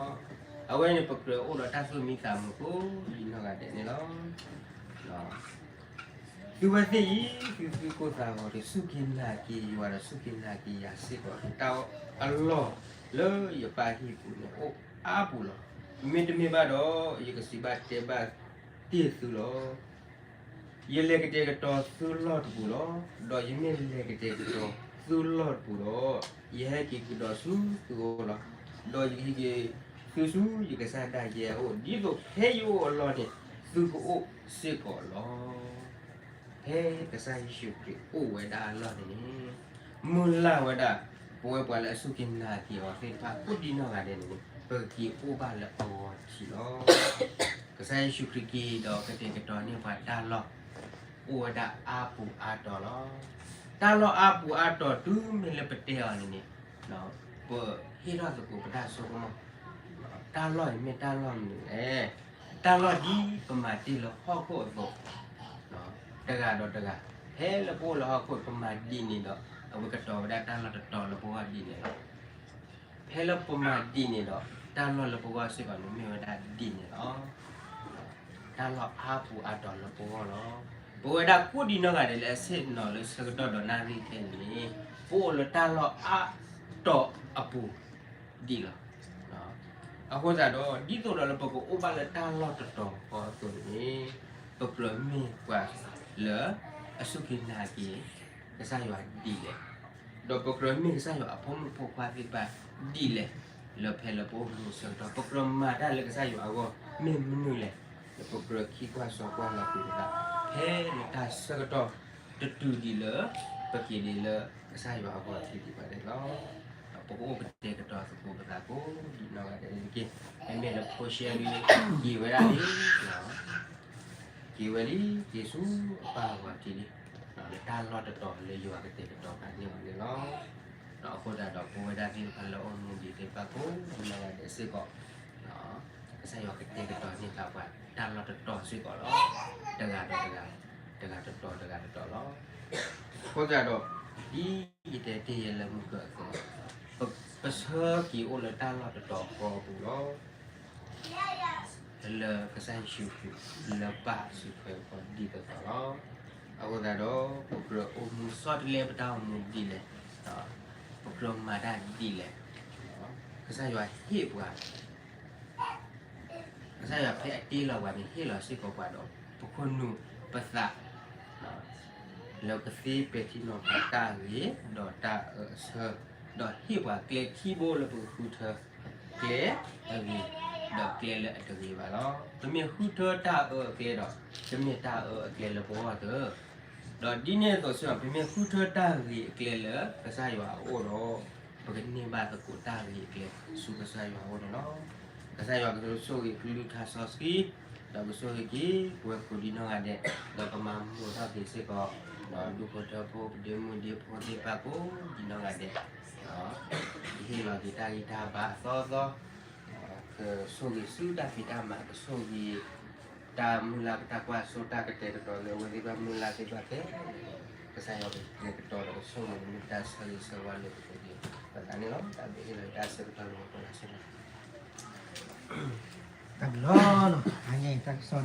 အဝဲန့ၣ်ပကြၢးအိၣ်ဒီးတၢ်သူၣ်မံသးမုာ်ကိးဒံနီၢ်ဂၤဒဲးန့ၣ်လီၤ. သုဝဲသ့ၣ်အံၤ သုသုကိၢ်သးဂီၤဒီး စူၢ်က့ၤနာ်က့ၤယွၤဒီး စူၢ်က့ၤနာ်က့ၤယၤစ့ၢ်ကီး တၢ်အလီၢ်လၢယပၢ်ဟံၣ်ပူၤန့ၣ် အိၣ်အါပူၤလီၤ. မ့တမ့ၢ်ဘၣ်ဒီး ယကစံးဘၣ်တဲဘၣ်တ့ၢ်သုလီၤ. ယလဲၤကတဲာ်ကတီၤသုလီၢ်တပူၤလီၤ. ဒီးယမ့ၢ်လဲၤကတဲာ်ကတီၤသုလီၢ်တပူၤဒီး ယဟဲက့ၤကဒီးဆူသုအိၣ်လီၤ. ဒီးယကဟံးက့ၤသုဆူယကစၢ်ဒၣ်ယဲအအိၣ် ဒ်သိးဖဲယအိၣ်အလီၢ်န့ၣ် သုကအိၣ်စ့ၢ်ကီးလီၤ. ဖဲကစၢ်ယ့ၣ်ၡူးခရံာ်အိၣ်ဝဲဒၣ်အလီၢ်န့ၣ်န့ၣ် မုၢ်လၢ်ဝဲဒၣ် ပဝဲပှၤလၢအစူၢ်က့ၤနာ်က့ၤအီၤသ့ၣ်တဖၣ် ကိးဒံနီၢ်ဂၤဒဲးန့ၣ်န့ၣ် ပကက့ၤအိၣ်ဘၣ်လၢအဂီၢ်ထံးလီၤ. ကစၢ်ယ့ၣ်ၡူးခရံာ်က့ၤဒီးကတဲာ်ကတီၤန့ၢ်ပှၤတၢ်လီၢ် အိၣ်ဝဲဒၣ်အါပူၤအါတီၤလီၤ. တၢ်လီၢ်အါပူၤအါတီၤတုၤမ့ၢ်လၢပတဲအီၤန့ၣ်န့ၣ် ပဟ့ၣ်ထီၣ်သကိးပတၢ်ဆိကမိၣ် တၢ်လီၢ်အံၤမ့ၢ်တၢ်လီၢ်မနုၤလဲၣ်. တၢ်လီၢ်ဒ်ပမၤတ့ၢ်လၢဟီၣ်ခိၣ်အသိး တဂၤဒီးတဂၤ ဖဲလၢပအိၣ်လၢဟီၣ်ခိၣ် ပမၤဒ်န့ၣ်ဒီး အဝဲကတီၤဝဲဒၣ်တၢ်လီၢ်တတီၤလၢပဂီၢ်ဒ်န့ၣ်လီၤ. ဖဲလၢပမၤဒ်န့ၣ်ဒီး တၢ်လီၢ်လၢပဂီၢ်စ့ၢ်ကီးန့ၣ်မ့ၢ်ဝဲဒၣ်ဒ်န့ၣ်လီၤ. တၢ်လီၢ်အါပူၤအါတီၤလၢပဂီၢ်လီၤ. ပဝဲဒၣ်ကိးဒံနီၢ်ဂၤဒဲးလၢအဆ့ၣ်နီၤလၢဆၢကတီၢ်ဒီးနၣ်ရံၣ်ခဲအံၤန့ၣ် ပအိၣ်လၢတၢ်လီၢ်အါတီၤအပူၤဒံးလီၤ. အဃိသတးဒီး ဒ်သိးဒီးလၢပကအိၣ်ဘၣ်လၢတၢ်လီၢ်တတီၤဃီအသိးန့ၣ်, ပကြၢးမ့ၢ်ပှၤလၢအစူၢ်က့ၤနာ်က့ၤကစၢ်ယွၤဒ်လဲၣ်, ဒီးပကြၢးမ့ၢ်ကစၢ်ယွၤအဖိမုၣ်ဖိခွါသ့ၣ်တဖၣ်ဒ်လဲၣ်, လၢဖဲလၢပအိၣ်မူအဆၢကတီၢ် ပကြၢးမၤတၢ်လၢကစၢ်ယွၤအဂီၢ်မ့ၢ်မနုၤလဲၣ်, လၢပကြၢးခံကွၢ်စီကွၢ်လီၤပသး ဖဲလၢတၢ်ဆၢကတီၢ်တတုၤဒံးလၢ ပက့ၤဒံးလၢကစၢ်ယွၤအဂီၢ်ထံဒံးဘၣ်န့ၣ်လီၤ. ဒီးပကအိၣ်ကတဲာ်ကတီၤသကိးပသးကိးဒံးနီၢ်ဂၤဒဲးန့ၣ်တက့ၢ်. မ့မ့ၢ်လၢဖိရှဲလံ က့ၤဝဲဒၣ်လံ က့ၤဝဲလံ က့ၤဆူအပၢ်အဂီၢ်ထံလံ, လၢတၢ်လီၢ်တတီၤလၢယွၤကတဲာ်ကတီၤပှၤန့ၢ်အီၤန့ၣ်လီၤ. ဒီးအဃိသတးဒီး ပဝဲဒၣ်သ့ၣ်တဖၣ်လၢအိၣ်မူဒံးသ့ၣ်တဖၣ်ကိးဒံးနီၢ်ဂၤဒဲးစ့ၢ်ကီး ကစၢ်ယွၤကတဲာ်ကတီၤန့ၢ်ဃာ်ပှၤတၢ်လီၢ်တတီၤစ့ၢ်ကီးလီၤ. တဂၤဒီးတဂၤ, တဂၤတတီၤတဂၤတတီၤလီၤ. အဃိသတးဒီး ဒ်ယတဲတ့ၢ်ယဲလၢမုၢ်ကၢအသိး, ပဆၢက့ၤအိၣ်လၢတၢ်လီၢ်တတီၤဃီအပူၤလီၤ. လၢကစၢ်ယ့ၣ်ၡူးခရံာ် လၢပၢ်အစုထွဲအဃိဒ်သိးသိးလီၤ. အဃိသတးဒီး ပကြၢးအိၣ်မူဆီတလဲပတၢ်အိၣ်မူဒ်လဲၣ်, ပကြၢးမၤတၢ်ဒ်လဲၣ်, ကစၢ်ယွၤဟ့ၣ်ပှၤ ကစၢ်ယွၤဖဲအတ့လီၤပှၤန့ၣ် ဟ့ၣ်လီၤစ့ၢ်ကီးပှၤဒီး ပခိၣ်နူာ်ပသး လၢကသ့ပဲာ်ထံနီၤဖးတၢ်အဂ့ၤ ဒီးတၢ်အၢအဆၢ, ဒီးဟ့ၣ်ပှၤကျဲထံဘိလၢပကဃုထၢ ကျဲအဂ့ၤ ဒီးကျဲလၢအတဂ့ၤဘၣ်လီၤ. ပမ့ၢ်ဃုထၢတၢ်အၢအကျဲဒီး တမ့ၢ်တၢ်အၢအကျဲလၢပဂီၢ်တဂ့ၤ ဒီးဒ်န့ၣ်အသိးစ့ၢ်ကီး ပမ့ၢ်ဃုထၢတၢ်ဂ့ၤအကျဲလၢကစၢ်ယွၤအအိၣ်ဒီး ပကန့ၢ်ဘၣ်သကိးတၢ်ဂ့ၤအကျဲဆူကစၢ်ယွၤအအိၣ်န့ၣ်လီၤ. ကစၢ်ယွၤကဆိၣ်ဂ့ၤကလုၢ်ကထါစီဆှံ, ဒီးကဆိၣ်ဂ့ၤက့ၤပဝဲကိးဒံးနီၢ်ဂၤဒဲး, ဒီးကမၤမုာ်ထီၣ်က့ၤစ့ၢ်ကီး ဒူဖိထၢဖိ ပဒ့မုၣ်ဒ့ဖိသ့ၣ်တဖၣ်ကိးဒံးနီၢ်ဂၤဒဲး, ကဟ့ၣ်လီၤက့ၤတၢ်ဂံၢ်တၢ်ဘါအသီအသီ, ကဆိၣ်ဂ့ၤဆူတၢ်ဖံးတၢ်မၤ, ကဆိၣ်ဂ့ၤ တၢ်မုၢ်လၢ်တၢ်ကွၢ်စိတၢ်ကတဲာ်ကတီၤလၢအဝဲသ့ၣ်တဖၣ်မုၢ်လၢ်သ့ၣ်တဖၣ်ခဲလၢာ်, ကစၢ်ယွၤကတဲာ်ကတီၤဒီးကဆိၣ်ဂ့ၤန့ၣ်မ့ၢ်တၢ်ဆၢဂ့ၤဆၢဝါလၢပကဒံးပသးန့ၣ်လီၤ. တၢ်ဘျုးဟ့ၣ်လီၤတၢ်ဆၢကတီၢ်လၢပှၤကိးဂၤဒဲး တၢ်ဘျုးလီၤ. တၢ်ကစီၣ်န့ၣ်